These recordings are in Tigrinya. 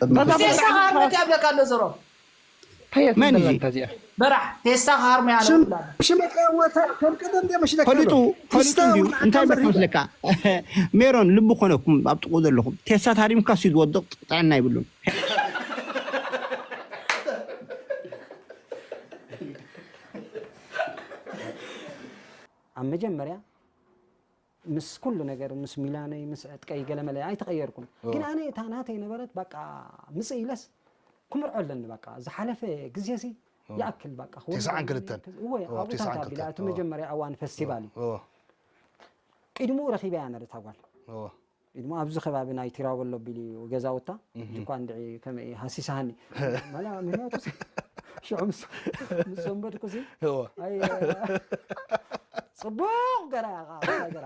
ቴስታ ክሃርመካ ይብለካ ኣሎ ዘሮ። መን እዩ? በራሕ ቴስታ ክሃርሞ ያለ ሽመቃ ወታ ከም ቀደም ደም ሽለካ ፈሊጡ ፈሊጡ እንዲሁ እንታይ መት መስለካ? ሜሮን ልቢ ኮነኩም ኣብ ጥቁ ዘለኹም ቴስታ ታሪምካ ሲ ዝወድቕ ጥዕና ይብሉን። ኣብ መጀመርያ ምስ ኩሉ ነገር ምስ ሚላነይ ምስ ዕጥቀይ ገለመለ ኣይተቐየርኩን። ግን ኣነ እታ ናተይ ነበረት በቃ ምጽእ ኢለስ ክምርዖ ኣለኒ በቃ ዝሓለፈ ግዜ ሲ ይኣክል በቃ ክወስድ ተስዓን ኣለኒ። ክልተን። እወ እወ፣ ኣብኡ ተስዓን ታታ ክልተን። ቢላ እቲ መጀመርያ እዋን ፈስቲቫል እዩ። እወ። ቅድምኡ ረኺበያ ነረታ ጓል እወ። ኢድሞ ኣብዚ ከባቢ ናይ ቲራበሎ ቢሊ ገዛውታ ድኳ እንድዒ ከመይ ሃሲሳኒ መላ ምክንያቱ ሽዑ ምስ ምስ ሰንበድኩ ሲ እወ። ኣይ ጽቡቕ ገራ ኢኻ ገራ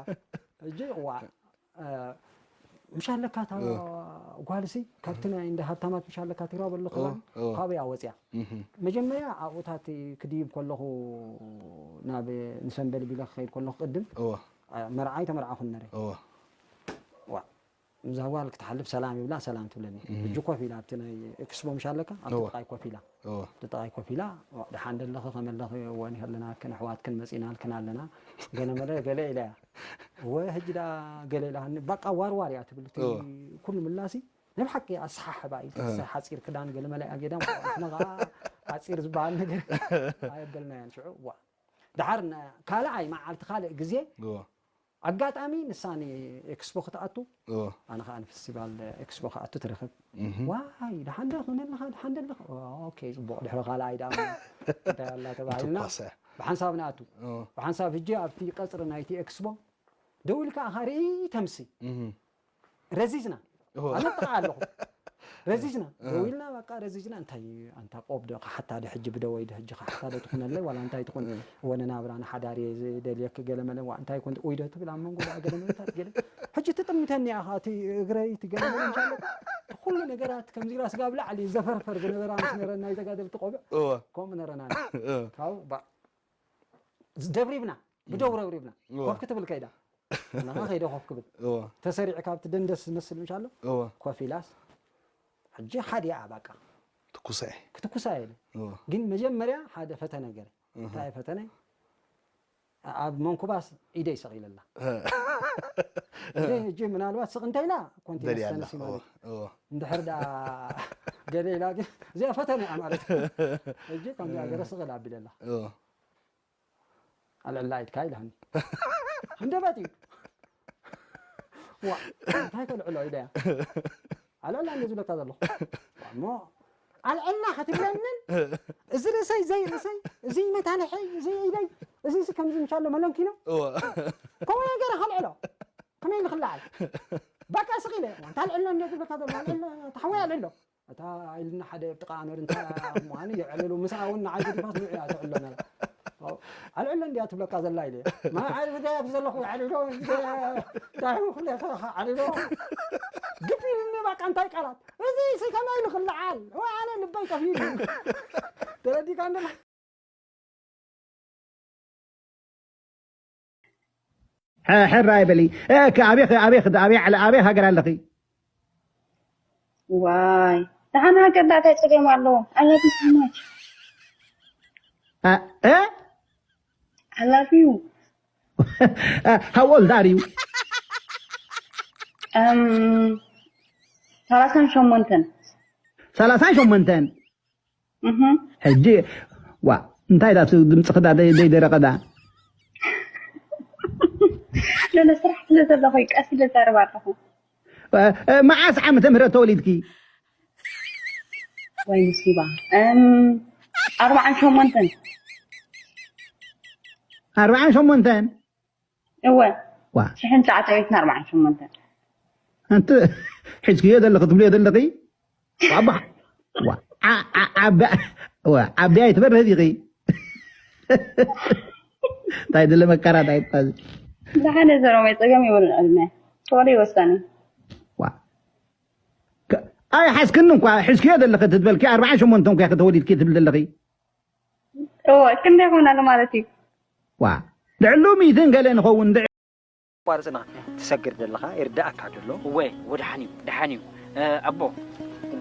ሕጂ ዋ ምሻለካ እታ ጓልሲ ካብቲ ናይ እንደ ሃብታማት ምሻለካ ቲራበሎ ከባቢ እወ። ካበያ ወፅያ እህ። መጀመርያ ኣብኡታት ክድይብ ከለኹ ናብ ንሰንበል ቢለ ክኸይድ ከለኹ ቅድም እወ። መርዓ ኣይተመርዓኹን ነረ እወ። ዋ እዛ ጓል ክትሓልፍ ሰላም ይብላ ሰላም ትብለኒ ሕጂ ኮፍ ኢላ ኣብቲ ናይ ኤክስፖ ምሽ ኣለካ ኣብቲ እወ። ጥቃይ ኮፍ ኢላ እወ። ኣብቲ ጥቃይ ኮፍ ኢላ ዋ ደሓን ደለኺ ከመለኺ እወን ይኸለናክን ኣሕዋትክን መፂናልክን ኣለና ገለ መለ ገለ ኢላ እያ እወ ሕጂ ዳ ገለ ኢላኒ በቃ ዋርዋር እያ ትብል እቲ እወ። ኩሉ ምላሲ ናይ ብሓቂ ኣሰሓሕባ እዩ ሓፂር ክዳን ገለ መለ እያ ጌዳ ንሕና ከዓ ሓፂር ዝበሃል ነገር ኣየበልናያን ሽዑ ዋ ደሓር ካልኣይ መዓልቲ ካልእ ግዜ እወ። ኣጋጣሚ ንሳ ንኤክስፖ ክትኣቱ እወ። ኣነ ከዓ ንፌስቲቫል ኤክስፖ ክኣቱ ትረኽብ እህ። ዋይ ደሓን ዶ ክመለኻ ደሓን ደለኻ ኦኬ ፅቡቕ ድሕሪ ካልኣይ ዳ እንታይ ኣላ ተባሂልና ትኳሰ። ብሓንሳብ ንኣቱ እወ። ብሓንሳብ ሕጂ ኣብቲ ቀፅሪ ናይቲ ኤክስፖ ደው ኢልካ ኣኻ ርኢ ተምሲ እህ። ረዚዝና እወ። ኣነ ጥቓ ኣለኹ ረዚዝና ደው ኢልና በቃ ረዚዝና እንታይ ኣንታ ቆብ ዶ ክሓታ ዶ ሕጂ ብደወይ ዶ ሕጂ ክሓታ ዶ ትኹነለይ ዋላ እንታይ ትኹን ወነ ናብራ ንሓዳር እየ ዝደልየኪ ገለ መለ ዋ እንታይ ኮን ኡይ ዶ ትብል ኣብ መንጎ ደኣ ገለ መለታት ገለ ሕጂ ትጥምተኒ ኢኻ እቲ እግረይ እቲ ገለ መለ እንሻለካ ኩሉ ነገራት ከምዚ ኢላ ስጋብ ላዕሊ ዘፈርፈር ዝነበራ ምስ ነረና ናይ ተጋደልቲ ቆብዕ እወ። ከምኡ ነረና እወ። ካብኡ ባ ደብሪብና ብደው ረብሪብና እወ። ኮፍ ክትብል ከይዳ ናኻ ከይደ ኮፍ ክብል እወ። ተሰሪዕ ካብቲ ደንደስ ዝመስል ምሽ ኣሎ እወ። ኮፍ ኢላስ ሕጂ ሓዲኣ በቃ ትኩሰ። ክትኩሳ የለ እወ። ግን መጀመርያ ሓደ ፈተነ ገረ እንታይ ፈተነ ኣብ መንኩባስ ኢደይ ሰቒለላ ኢደይ ሕጂ ምናልባት ስቕ እንተኢላ ኮንቲነስ ደልያ ኣላ። ተነሲ ማለት እወ። እወ። እንድሕር ዳ ገለ ኢላ ግን እዚኣ ፈተነ እያ ማለት እዩ። ሕጂ ከምዚኣ ገረ ስቕል ኣቢለላ እወ። ኣልዕላ ኢድካ ኢላኒ ሃንደበት እዩ ዋ እንታይ ከልዕሎ ኢለያ ኣልዕላ እንደ ዝብለካ ዘለኹ እሞ ኣልዕልና ክትብለንን እዚ ርእሰይ ዘይ ርእሰይ እዚ መታንሐይ እዚ ኢደይ እዚ ሲ ከምዚ ምሻሎ መለንኪኖ እወ። ከምኡ ነገር ከልዕሎ ከመይ ንክልዓል በቃ ስቕ ኢለ እንታይ ኣልዕሎ እንደ ዝብለካ ዘሎ ኣልዕሎ ተሓወይ ኣልዕሎ እታ ኢልና ሓደ ጥቃ ኣመር እንታይ ምዃኑ የዕልሉ ምስኣ እውን ንዓይ ገዲፋስ ንዑ እያ ትዕሎ ነራ ኣልዕሎ እንዲያ ትብለካ ዘላ ኢለ ማይ ዓልዶ ኣብቲ ዘለኹ ዓልዶ እንታይ ክብለካ ዓልዶ ግቢ ኢሉኒ በቃ እንታይ ቃላት እዚ ሲ ከመይ ኢሉ ክልዓል ወይ ኣነ ልበይ ጠፊኡ ተረዲካ እንደ ሕራይ በሊ። ኣበይ ኣበይ ኣበይ ኣበይ ዓለ ኣበይ ሃገር ኣለኺ? ዋይ ደሓን ሃገር ዳኣ እንታይ ፀገም ኣለዎ? I love you so much. እ I love you. How old are you? Um, ሰላሳን ሸሞንተን ሰላሳን ሸሞንተን እህ ሕጂ ዋ እንታይ ዳ ድምፅኺ ዳ ደይደረቐ ዳ ለለ ስራሕ ስለ ዘለኹ ቀስ ኢለ ዛረብ ኣለኹ። መዓስ ዓመተ ምህረት ተወሊድኪ? ወይ ሙሲባ እም ኣርባዓን ሸሞንተን ኣርባዓን ሸሞንተን እወ ዋ ሽሕን ትሽዓተ ሚእትን ኣርባዓን ሸሞንተን ኣንቲ ሕዝክዮ ዘለኺ ትብልዮ ዘለኺ ዓባ ዓብያ ኣይትበርህ ዲኺ እንታይ ድለ መከራ እንታይ ይባል ብሓደ ዘረመ ፀገም ይበሉን ዕድመ ፍቅሪ ይወሰኒ ኣይ ሓዝክኒ እንኳ ሕዝክዮ ዘለኺ ትትበልኪ ኣርባዓን ሸሞንተ እንኳ ከተወሊድኪ ትብል ዘለኺ እወ ክንደይ ይኾናሉ ማለት እዩ ዋ ልዕሉ ሚእትን ገለ ንኸውን ቋርፅና ትሰግር ዘለኻ ይርዳእካ ደሎ እወ ወድሓን እዩ ድሓን እዩ ኣቦ